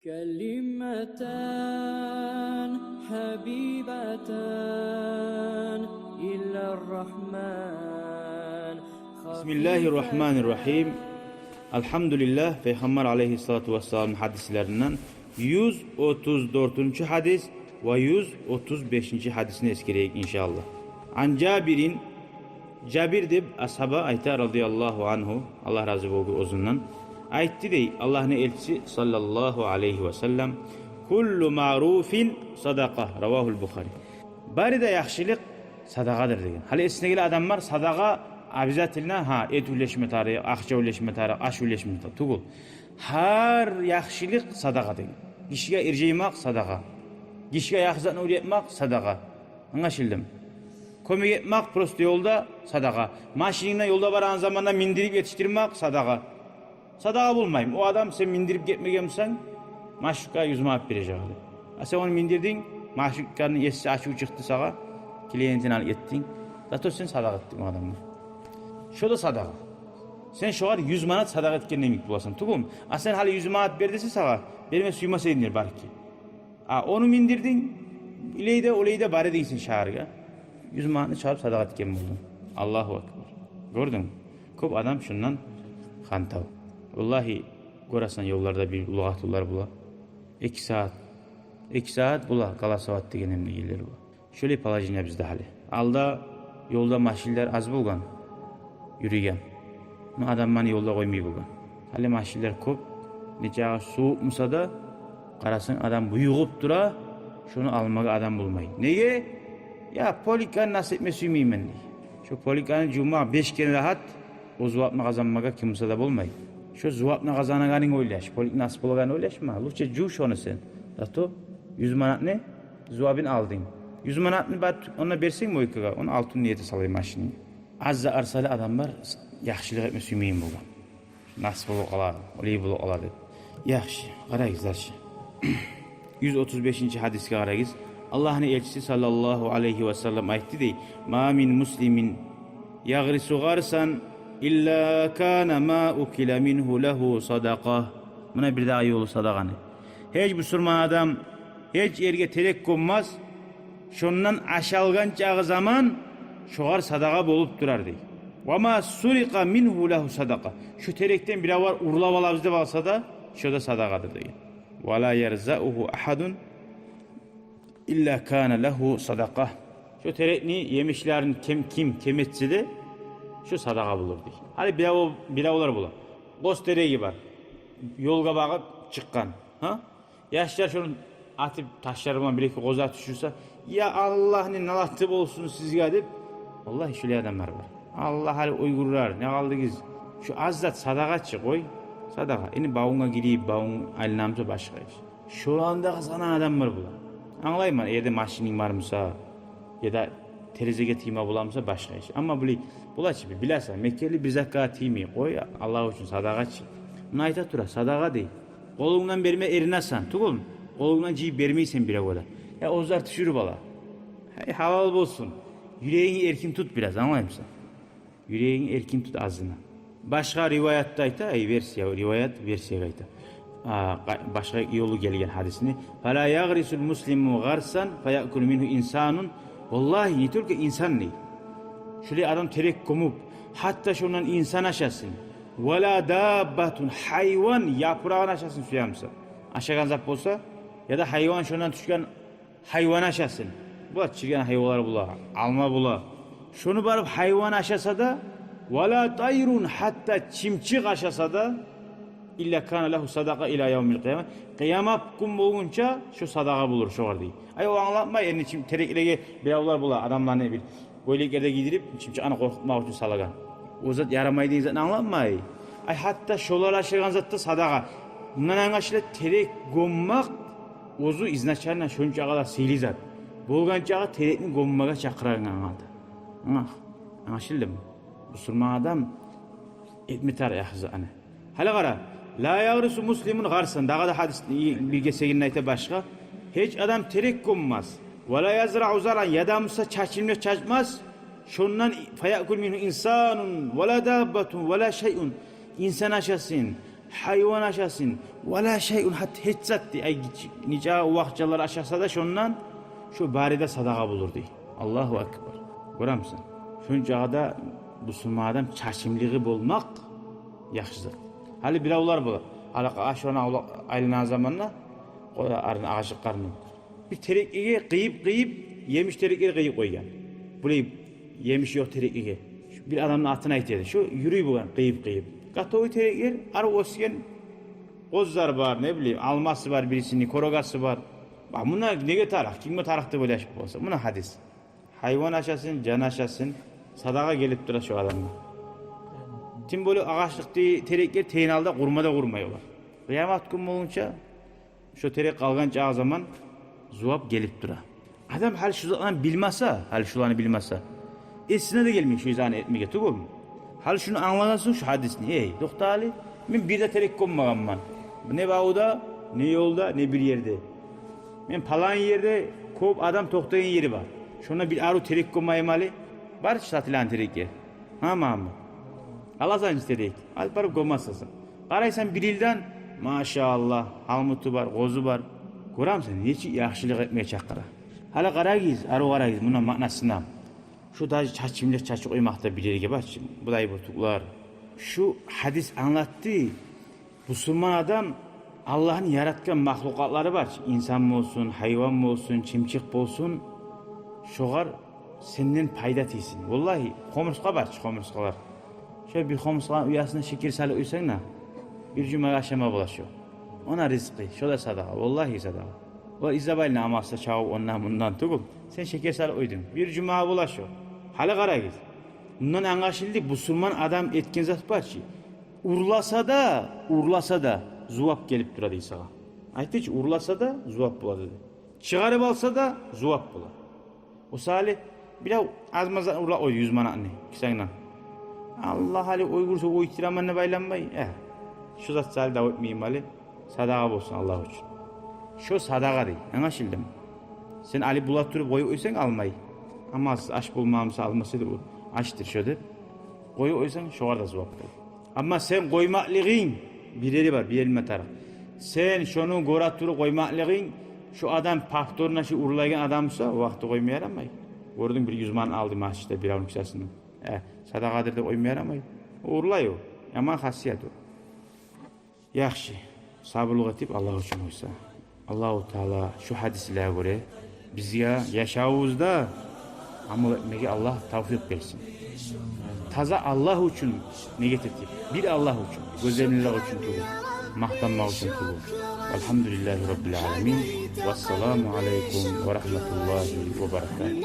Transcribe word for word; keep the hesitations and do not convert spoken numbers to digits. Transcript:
كلمتان حبيبتان إلى الرحمن. Бисмиллагьи ррагьмани ррагьим. Алгьамдулиллагь, Пайхаммар алайгьиссалату вассаламны гьадислеринден юз отуз дёртюнчю гьадис ва юз отуз бешинчи гьадисни эсгерейик, иншааллагь. Ан Жабирин, Жабир деп асгьаба айта, радияллагьу ангьу, Аллагь рази болгъур оьзюнден, айтды дей Аллагьны элчиси, саллаллагьу алайгьи ва саллам: «Куллу маъруфин садакъа», равагьул Бухари. Бары да яхшылыкъ садагъадыр деген. Гьали эсине геле адамлар, садагъа обязательно, гьа, эт уьлешме тарыкъ, акъча уьлешме тарыкъ, аш уьлешме тарыкъ. Тюгюл. Гьар яхшылыкъ садагъа деген. Гишиге иржаймакъ садагъа. Гишиге яхшы затны уьйретмек садагъа. Англашылдымы? Кёмек этмек просто ёлда садагъа. Машинингде ёлда барагъан заманда миндирип етишдирмек садагъа. Садагъа болмаймы? О адам сен миндирип гетмеген бусанг, маршруткагъа юз манат бережек эди. А сен ону миндирдинг, маршрутканы еси ачуву чыкъды сагъа, клиентин алып гетдинг. Зато сен садагъа этдинг о адамгъа. Шо да садагъа. Сен шогъар юз манат садагъа этгенден йимик боласан, тюгюлмю? А сен гьали юз манат бер десе сагъа, берме сюймес эдинг дер балики. А ону миндирдинг, илей де, олай да бар эдинг сен шагьаргъа. Юз манатны чыгъарып садагъа этген болдунг. Аллагьу акбар. Гёрдюнгмю? Кёп адам шундан хантав. Валлагьи, гёресен, ёлларда бир уллу къатынлар бола. Эки сагьат, эки сагьат бола, голосовать деген эм дегенлер бола. Шолай положение бизде гьали. Алда ёлда машинлер аз болгъан, юрюйген. Муна, адамланы ёлда къоймай болгъан. Гьали машинлер кёп. Нечакъы сувукъ буса да, къарасанг, адам буюгъуп тура, шону алмагъа адам болмай. Неге? Я, поликаны насып этме сюймеймен дей. Шо поликаны жувмагъа беш керен рагьат, о зувапны къазанмагъа ким буса да болмай. Шо зувапны къазанагъанынг ойлаш, полик насып болагъанын ойлашма. Лучше жув шону сен. Зато юз манатны зувабын алдынг. Юз манатны бат онда берсенг мойкагъа, ону алтын ниете салай машининге. Аз да арсали адамлар яхшылыкъ этме сюймейин болгъан. Насып болуп къала, олай болуп къала деп. Яхшы, къарагъыз дальше. Юз отуз бешинчи гьадисге къарагъыз. Аллагьны элчиси, саллаллагьу алайгьи ва саллам, айтды дей: «Ма мин муслимин ягърису гъарсан илла кана ма укила мингьу лагьу садакъа». Муна бир дагъы ёлу садагъаны. Гьеч бусурман адам гьеч ерге терек гёммес, шондан ашалгъан чакъы заман шогъар садагъа болуп турар дей. «Ва ма сурикъа мингьу лагьу садакъа». Шо терекден биревлер урлап алабыз деп алса да, шо да садагъадыр деген. «Ва ла ярзаугьу агьадун илла кана лагьу садакъа». Шо терекни емишлерин ким, ким, ким этсе де, шо садагъа болур дей. Гьали бирев, биревлер бола. Къоз тереги бар. Ёлгъа багъып чыкъгъан. Гьа? Яшлар шону атып, ташлар булан бир-эки къоза тюшюрсе, «Я Аллагьны налаты болсун сизге», — деп. Валлагьи, шолай адамлар бар. Аллагь, гьали уйгъурлар, не къалдыгъыз? Шо аз зат садагъа чы, къой. Садагъа. Энни бавунга гирип, бавунг айланамса, башгъа иш. Шоланы да къызгъанагъан адамлар бола. Англайман, эгер де машининг бар буса, яда терезеге тийме бола буса, башгъа иш. Амма биле, бола чы, биласан, мекенли бир затгъа тиймей, къой, Аллагь учун садагъа чы. Муна айта тура, садагъа дей. Къолунгдан берме эринесен, тюгюлмю? Къолунгдан жыйып бермейсен биревге де. Я, оьзлер тюшюрюп ала. Гьай, гьалал болсун. Юрегинги эркин тут бираз, англаймысан? Юрегинги эркин тут азына. Башгъа риваятда айта, ай, версия, риваят версиягъа айта. А, къа-, башгъа ёлу гелген гьадисни. «Фала ягърисул муслиму гъарсан фаякулу мингьу инсанун». Валлагьи, не только инсан дей. Шолай адам терек гёмюп, гьатта шондан инсан ашасын. «Вала даббатун», гьайван япырагъын ашасын сюе буса. Ашагъан зат болса, яда гьайван, шондан тюшген гьайван ашасын. Бола чирген гьайванлар бола, алма бола. Шону барып гьайван ашаса да, «вала тайрун», гьатта чымчыкъ ашаса да, «илла кана лагьу садакъа ила явмил къияма». Къыямат гюн болгъунча шо садагъа болур шогъар дей. Ай, о англатмай, энни чым-, тереклеге биревлер бола, адамланы бир гёйлеклерде гийдирип, чымчыкъны къоркъутмакъ учун салагъан. О зат ярамай деген затны англатмай. Ай, гьатта шолар ашагъан зат да садагъа. Мундан англашыла, терек гёммек оьзю изначально шончакъы да сыйлы зат. Болгъан чакъы терекни гёммеге чакъырагъан англата. Англа-, англашылдымы? Бусурман адам этме тарыкъ яхшы затны. Гьали къара, «ла ягърису муслимун гъарсан», дагъы да гьадис, и, бир гесегинде айта башгъа. Гьеч адам терек гёммес. «Ва ла язрау заран», яда буса чачылма чачмас. Шондан «фаякулу мингьу инсанун, ва ла даббатун, ва ла шайун». Инсан ашасын, Гьайван ашасын, ва ла шайъун, гьатта гьеч зат дей, ай, гиччи, нече вакътилер ашаса да шондан, шо бары да садагъа болур дей. Аллагьу акбар. Гёремисен? Шончагъа да бусурман адам чачымлыгъы болмакъ яхшы зат. Гьали биревлер бола, гьалакъа ашуранны авлакъ айланагъан заманда, къоя арын, агъачлыкъларын. Бир терекге къыйып-къыйып, емиш терекни къыйып къойгъан. Булай емиш ёкъ терекге. Бир адамны атын айта эди. Шо юрюй болгъан къыйып-къыйып. Готовый тереклер, ары оьсген къозлар бар, не билейим, алмасы бар бирисини, корогасы бар. Ба, муна неге тарыкъ, кимге тарыкъ деп ойлашып болса. Муна гьадис. Гьайван ашасын, жан ашасын, садагъа гелип тура шо адамгъа. Тем более агъачлыкъ, тереклер тейин алда къурма да къурмай олар. Къыямат гюн болгъунча шо терек къалгъан чакъы заман зувап гелип тура. Адам гьали шу затланы билмесе, гьали шуланы билмесе, эсине де гелмей шу изаны этмеге тюгюлмю? Гьали шуну англагъан сонг шу гьадисни, эй, токъта гьали, мен бир де терек гёммегенмен. Не бавда, не ёлда, не бир ерде. Мен палан ерде кёп адам токътайгъан ери бар. Шонда бир арив терек гёмейим гьали. Бар чы сатылагъан тереклер. Гьа, Магьаммат. Аласан чы терек. Алып барып гёмесен. Къарайсан бир йылдан, машаллагь, гьалмуту бар, къозу бар. Гёремисен, нечик яхшылыкъ этмеге чакъыра. Гьали къарагъыз, арив къарагъыз, муна маънасына. Шу даже чачымлыкъ чачып къоймакъда бир ерге бар чы, булай бёртюклер. Шу гьадис англатды. Бусурман адам Аллагьны яратгъан махлукъатлары бар чы, инсан болсун, гьайван болсун, чымчыкъ болсун, шогъар сенден пайда тийсин. Валлагьи, хомурсгъа бар чы, хомурсгъалар. Шо бир хомурсгъаны уясына шекер салып къойсанг да, бир жумагъа ашама бола шо. Она ризкъы, шо да садагъа, валлагьи садагъа. Олар изабайлы амалсыз чавуп ондан-мундан тюгюл. Сен шекер салып къойдунг. Бир жумагъа бола шо. Гьали къарагъыз. Мундан англашылды, бусурман адам этген зат бар чы. Урласа да, урласа да, зувап гелип тура дей сагъа. Айтды чы, урласа да, зувап бола деди. Чыгъарып алса да, зувап бола. О саялы, бирев аз-маз урлап къойду юз манатны кисангдан. Аллагь гьали, ой гюрсе, ойтураман деп айланмай. Э, шу зат саялы дав этмейим гьали. Садагъа болсун Аллагь учун. Шо садагъа дей. Англашылдымы? Сен алып бола туруп къоюп къойсанг, алмай. Амалсыз, ач болмагъан буса, алмас эди о. Ачдыр шо деп къоюп къойсанг, шогъар да зувап бол. Амма сен къоймакълыгъынг, бир ери бар, бир ери мен тарыкъ. Сен шону гёре туруп къоймакълыгъынг, шо адам повторно шо урлайгъан адам буса, вакъти къойма ярамай. Гёрдюнг, бир юз манат алды масжитде биревню кисасындан. Э, садагъадыр деп къойма ярамай. О урлай о. Яман хасият о. Яхшы, сабурлукъ этип, Аллагь учун къойса. Аллагьу Таала шу гьадислеге гёре бизге яшавубузда амал этмеге Аллагь тавфикъ берсин. Таза Аллагь учун ният этип, бир Аллагь учун, гёзеллик учун тюгюл, макътанмакъ учун тюгюл. Альгьамдулиллагьи раббиль аламин. Вассаламу алейкум ва рагьматуллагьи ва баракатугь.